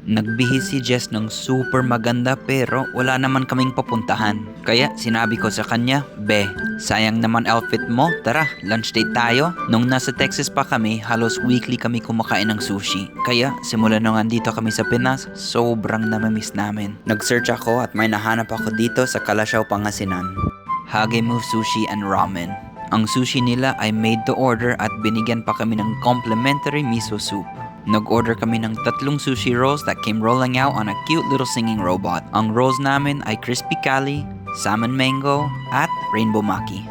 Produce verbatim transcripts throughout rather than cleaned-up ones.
Nagbihis si Jess ng super maganda pero wala naman kaming papuntahan. Kaya sinabi ko sa kanya, "Be, sayang naman outfit mo. Tara, lunch date tayo." Nung nasa Texas pa kami, halos weekly kami kumakain ng sushi. Kaya simula nung andito kami sa Pinas, sobrang namimiss namin. Nag-search ako at may nahanap ako dito sa Calasiao, Pangasinan. Hage Move Sushi and Ramen. Ang sushi nila ay made to order at binigyan pa kami ng complimentary miso soup. Nag-order kami ng tatlong sushi rolls that came rolling out on a cute little singing robot. Ang rolls namin ay crispy kale, salmon mango, at rainbow maki.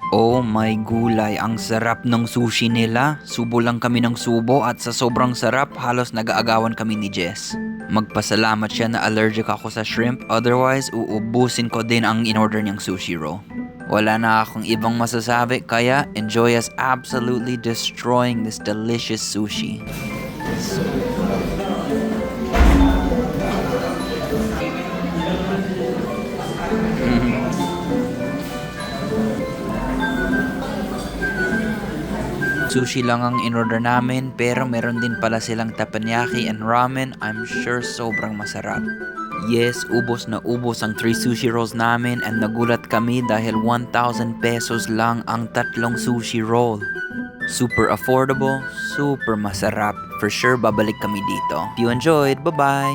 Oh my gulay, ang sarap ng sushi nila. Subo lang kami ng subo at sa sobrang sarap, halos nag-aagawan kami ni Jess. Magpasalamat siya na allergic ako sa shrimp, otherwise uubusin ko din ang in-order niyang sushi roll. Wala na akong ibang masasabi, kaya enjoy us absolutely destroying this delicious sushi. Sushi lang ang in-order namin, pero meron din pala silang teppanyaki and ramen. I'm sure sobrang masarap. Yes, ubos na ubos ang three sushi rolls namin and nagulat kami dahil one thousand pesos lang ang tatlong sushi roll. Super affordable, super masarap. For sure, babalik kami dito. If you enjoyed, bye-bye!